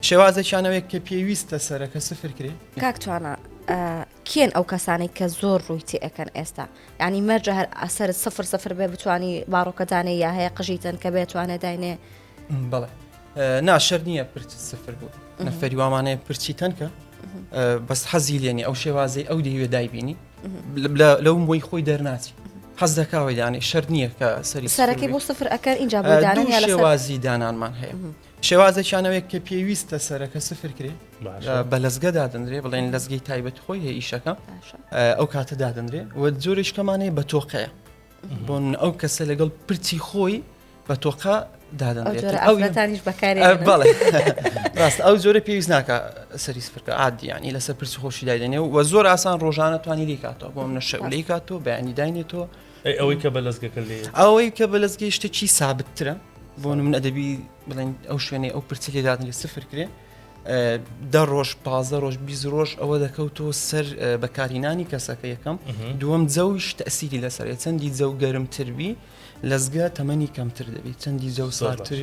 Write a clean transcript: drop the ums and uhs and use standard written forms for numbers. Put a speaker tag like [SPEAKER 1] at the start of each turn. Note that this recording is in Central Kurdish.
[SPEAKER 1] شێوازێکیانەوەیە کە پێویستە سەرەکە سفر کرێ.
[SPEAKER 2] کاک توانا کێن ئەو کەسانەی کە زۆر ڕووی تێ ئەکەن ئێستا یعنی مەرجە هەر ئەسەر سفر سفر بێ بتانی باڕۆکە دانێ یا هەیە قژی تەنکە بێ توانێ داینێ؟
[SPEAKER 1] بەڵێ نا شەر نییە پرچ سفر بوو نەفەری وامانەیە پرچی تەنکە بەس حەزی لێنی ئەو شێوازەی ئەو دەیوێ دایبینی لەو بۆی خۆی دەرناچی حەز دەکاوەی دانێ شەر نییە کە سەری
[SPEAKER 2] سەرەکەی بۆ سفر ئەکەن اینجا بۆ
[SPEAKER 1] دانان شێوازی دانانمان هەیە شێوازێکیانەوەیە کە پێویستە سەرەکە سفر کرێ بە لەزگە دادەندرێ بڵێن لەزگەی تایبەت خۆی هەیە ئیشەکە ئەو کاتە دادەندرێ و جۆرێککەمانەیە بە تۆقەیە بۆن ئەو کەسە لەگەڵ پرچی خۆی بە تۆقە دادەندرێت
[SPEAKER 2] ئەوتانیش بەکاری
[SPEAKER 1] ڕاست ئەو جۆرە پێویست ناکە سەری سفرکە عادیانی لەسەر پرسی خۆشی دایدێنێ و زۆر ئاسان ڕۆژانە توانی لیکاتەوە بۆ منە شەو لیکاتەوە بەیانی داینێتەوە
[SPEAKER 3] ئەوەی کە بە لەزگەکە لێ
[SPEAKER 1] ئەوەی کە بە لەزگەی شتێکی سابتترە بۆ من ئەدەبی بڵێن ئەو شوێنەی ئەو پرچی لێدادنێ سفر کرێ دە ڕۆژ پازدە ڕۆژ 20 ڕۆژ ئەوە دەکەوتەوە سەر بەکارهینانی کەسەکە یەکەم دووەم جەویش تەسیری لەسەر چەندی جەو گەرمتربی لەزگە تەمەنی کەمتر دەبێت چەندی جەو سارتر.